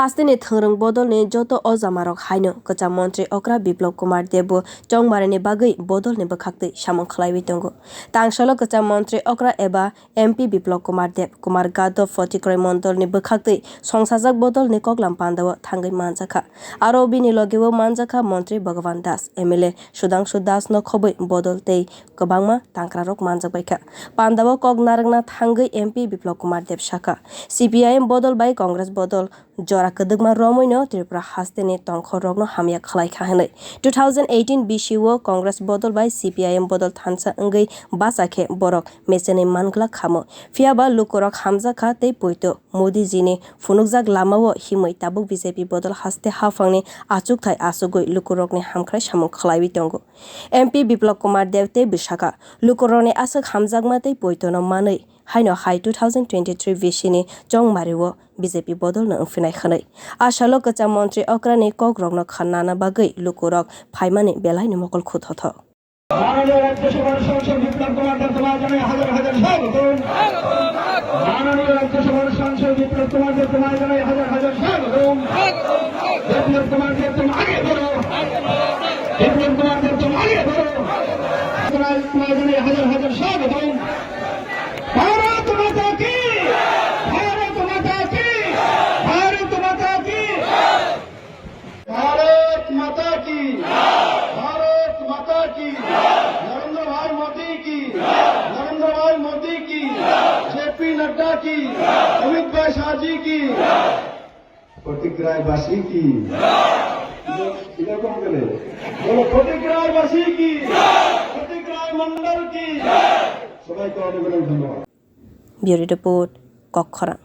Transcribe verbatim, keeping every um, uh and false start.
Hasteni thwngrwng bodolni joto ojamarok haino kwcham montri okra Biplab Kumar Deb bo chongmarini bagwi bodolni bwkhaktwi samung khlaiwi tongo. Tangsalo kwcham montri okra eba M P Biplab Kumar Deb, Kumar Gadhav, Photikhrai mondolni bwkhaktwi songsajak bodolni koklam pandao thangwi manjakha. Aro bini logeo manjakha montri Bhagavan Das, M L A Sudhangshu Das no khobwi bodol tei kwbangma tankrarok manjakbaikha. Pandao kok narwkna thangwi M P Biplab Kumar Deb sakha, C P I M bodol bai Congress bodol jora kwdwkma romwino Tripura hasteni tongkhorrokno hamya khlaikha hwnwi. Two thousand eighteen bisio Congress bodol bai C P I M bodol thansa wngwi bacha khe borok mechenwi manglak khamo. Phiyaba lukurok hamjakha tei poito Modi jini phunukjak lamao himwi tabuk B J P bodol haste haphangni achukthai achugwi lukurokni hamkrai samung khlaiwi tongo. M P Biplab Kumar Deb tei bwsakha, lukurokni aswk hamjakma tei poitono manwi haino hai two thousand twenty-three bisini chongmario B J P bodolno wngphinai hwnwi. Asalo kwcham montri okrani kokrokno khnana bagwi lukurok phaimani belaino mokol khuthothok. মাননীয় রাজ্যসভার সাংসদ বিপ্লব কুমার দেব, তোমায় জানাই হাজার হাজার স্বাগতম। মাননীয় রাজ্যসভার সাংসদ বিপ্লব কুমার দেব, তোমায় জানাই হাজার হাজার স্বাগতম। বিপ্লব কুমার দেব, তুমি আগে বলো। বিপ্লব কুমার দেব, তুমি আগে বলো। তোমায়, তোমায় জানাই হাজার হাজার স্বাগতম। ভারত মাতা কি! ভারত মাতা কি! ভারত মাতা কি! ভারত মাতা কি! ভারত মাতা কি! নরেন্দ্র ভাই মোদি কি! নরেন্দ্র ভাই মোদি কি! জেপি নাড্ডা কি! অমিত ভাই শাহজি কি! প্রতীক রায় বাসী কি! এটা কোন গেলে? বলো, প্রতীক রায় বাসী কি! প্রতীক রায় মণ্ডল কি! সবাইকে অনেক অনেক ধন্যবাদ। Bureau Report, Kokkhorang.